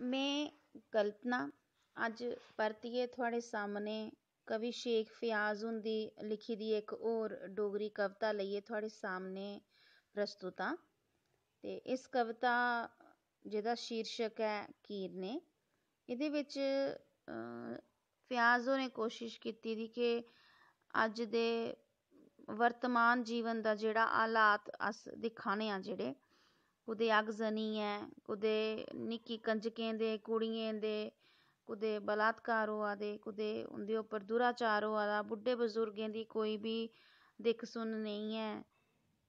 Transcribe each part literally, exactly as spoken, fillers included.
में कल्पना, अज्ज परतियै थुआढ़े सामनै कवि शेख फयाज हुंदी लिखी दी इक होर डोगरी कविता लेइयै थुआढ़े सामनै प्रस्तुत आं। ते इस कविता, जेह्दा शीर्षक ऐ कीरने, एह्दे बिच, अ, फयाज होरें कोशश कीती दी कि अज्ज दे वर्तमान जीवन दा जेह्ड़ा हालात अस दिक्खा ने आं, जेह्ड़े कुतै अगजनी ऐ, कुतै निक्की कंजकें दे, कुड़ियें दे, कुतै बलात्कार होआ दे, कुतै उं'दे उप्पर दुराचार होआ दा, बुड्ढे बजुर्गें दी कोई बी दिक्ख सुन्न नेईं ऐ।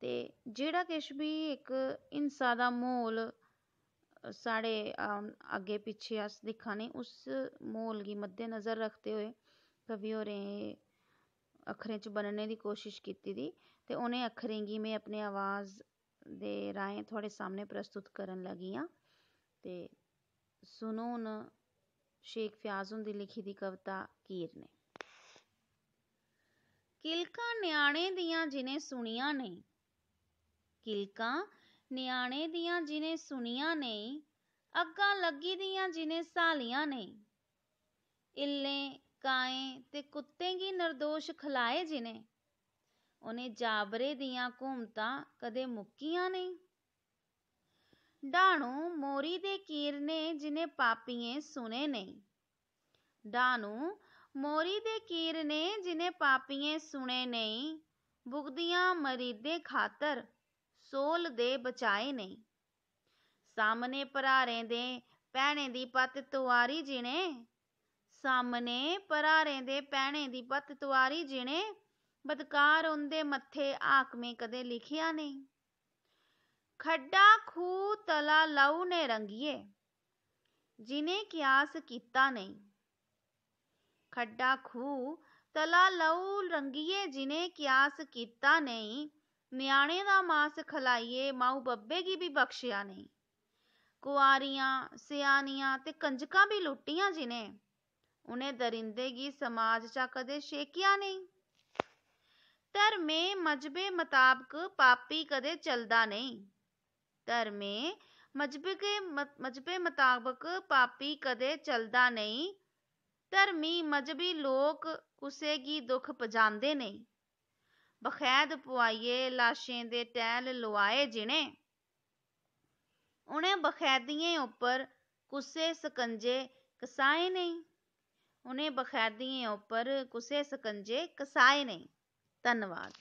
ते जेह्ड़ा किश बी इक हिंसा दा म्हौल साढ़े, अम, अग्गें पिच्छें अस दिक्खा ने, उस म्हौल गी मद्देनजर रखदे होए कवि होरें एह् अक्खरें च बन्नने दी कोशश कीती दी। ते उ'नें अक्खरें गी में अपने आवाज दे राहें थुआढ़े सामनै प्रस्तुत करन लगी आं। ते सुनो हून शेख फयाज हुंदी लिखी दी कविता कीरने। किलकां ञ्याणें दियां जि'नें सुनियां नेईं, किलकां ञ्याणें दियां जि'नें सुनियां नेईं, अग्गां लग्गी दियां जि'नें स्हालियां नेईं, इल्लें, काएं ते कुत्तें गी नरदोश खलाए जि'नें, उ'नें जाबरे दियां घूमतां कदें मुक्कियां नेईं। डाह्नू मोरी दे कीरने जि'नें पापियें सुने नेईं। डाह्नू मोरी दे कीरने जि'नें पापियें सुने नेईं, भुगदियां मरीदें खातर सोल दे बचाए नेईं। सामने भरारें दे भैनें दी पत्त तुआरी जि'नें, सामने भरारें दे भैनें दी पत्त तुआरी जि'नें, बदकार उं'दे मत्थे हाकमें कदें लिखेआ नेईं। खड्डा खूह् तला लहू ने रंगिये, जि'नें क्यास कीता नेईं। खड्डा खूह् तला लहू रंगिये, जि'नें क्यास कीता नेईं। ञ्याणें दा मास खलाइयै माऊ बब्बै गी बी बख्शेआ नेईं। कुआरियां, स्यानियां ते कंजकां बी लुट्टियां जि'नें, उ'नें दरिंदें गी समाज चा कदें छेकेआ नेईं। धर्में मजहबें मताबक पापी कदें चलदा नेईं। धर्में मजहबे, मजहबे मताबक पापी कदें चलदा नेईं। धर्मी मजहबी लोक कुसै गी दुख पजांदे नेईं। बखैद पुआइयै लाशें दे टैह्ल लोआए जि'नें, उ'नें बखैदियें उप्पर कुसै सकंजे कसाए नेईं। उ'नें बखैदियें उप्पर कुसै सकंजे कसाए नेईं। धन्नवाद।